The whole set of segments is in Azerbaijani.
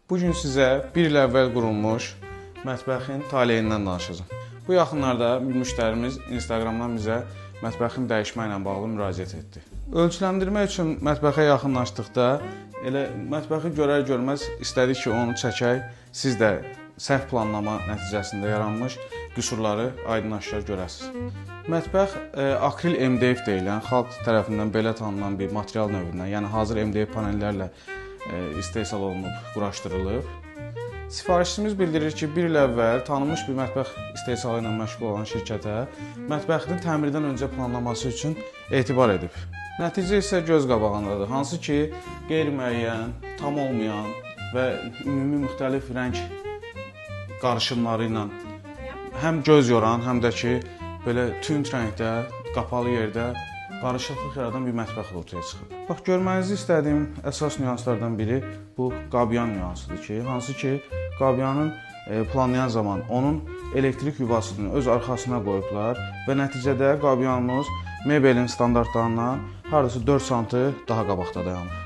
Bu gün sizə bir il əvvəl qurulmuş mətbəxin taleyindən danışacağam. Bu yaxınlarda bir müştərimiz Instagramdan bizə mətbəxin dəyişmə ilə bağlı müraciət etdi. Ölçüləndirmək üçün mətbəxə yaxınlaşdıqda elə mətbəxi görər-görməz istədik ki, onu çəkək, siz də səhv planlama nəticəsində yaranmış qüsurları aydın-aşkar görəsiniz. Mətbəx akril MDF deyilən, xalq tərəfindən belə tanınan bir material növündən, yəni hazır MDF panellərlə istehsal olunub, quraşdırılıb. Sifarişçimiz bildirir ki, bir il əvvəl tanınmış bir mətbəx istehsalı ilə məşğul olan şirkətə mətbəxin təmirdən öncə planlaması üçün etibar edib. Nəticə isə göz qabağındadır, hansı ki, qeyri-müəyyən, tam olmayan və ümumi müxtəlif rəng qarışımları ilə həm göz yoran, həm də ki, belə tünd rəngdə, qapalı yerdə qarışıqlıq yaradan bir mətbəx ortaya çıxıb. Bax, görmənizi istədiyim əsas nüanslardan biri bu qabyan nüansıdır ki, hansı ki, qabyanın planlayan zaman onun elektrik yuvasını öz arxasına qoyublar və nəticədə qabyanımız mebelin standartlarından hardasa 4 sm daha qabaqda dayanır.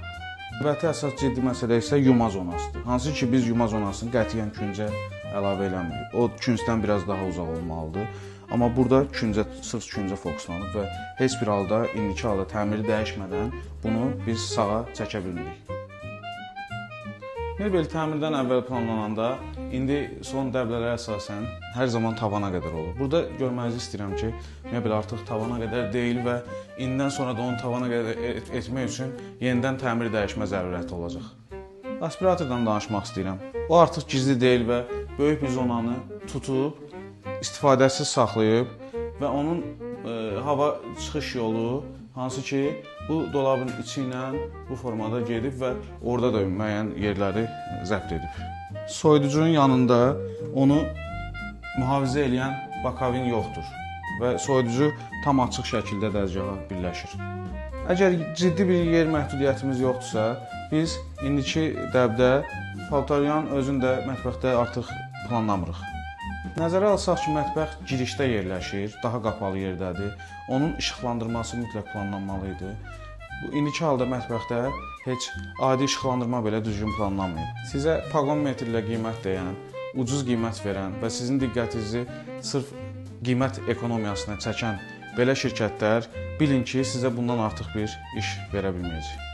Növbəti əsas ciddi məsələ isə yuma zonasıdır. Hansı ki, biz yuma zonasını qətiyyən küncə əlavə eləmirik. O küncdən biraz daha uzaq olmalıdır. Amma burada küncə, sırf küncə fokuslanıb və heç bir halda, indiki halda təmiri dəyişmədən bunu biz sağa çəkə bilmirik. Mebel təmirdən əvvəl planlananda, indi son dəblərə əsasən hər zaman tavana qədər olur. Burada görmənizi istəyirəm ki, mebel artıq tavana qədər deyil və indidən sonra da onu tavana qədər etmək üçün yenidən təmir dəyişmə zərurəti olacaq. Aspiratordan danışmaq istəyirəm. O artıq gizli deyil və böyük bir zonanı tutub, istifadəsiz saxlayıb və onun hava çıxış yolu, hansı ki, bu dolabın içi ilə bu formada gedib və orada da müəyyən yerləri zəbt edib. Soyuducunun yanında onu mühafizə eləyən bakavin yoxdur və soyuducu tam açıq şəkildə dəzgaha birləşir. Əgər ciddi bir yer məhdudiyyətimiz yoxdursa, biz indiki dəbdə paltaryan özünü də mətbəxdə artıq planlamırıq. Nəzərə alsaq ki, mətbəx girişdə yerləşir, daha qapalı yerdədir. Onun işıqlandırması mütləq planlanmalı idi. Bu indiki halda mətbəxdə heç adi işıqlandırma belə düzgün planlanmayıb. Sizə paqonmetrlə qiymət deyən, ucuz qiymət verən və sizin diqqətinizi sırf qiymət ekonomiyasına çəkən belə şirkətlər bilin ki, sizə bundan artıq bir iş verə bilməyəcək.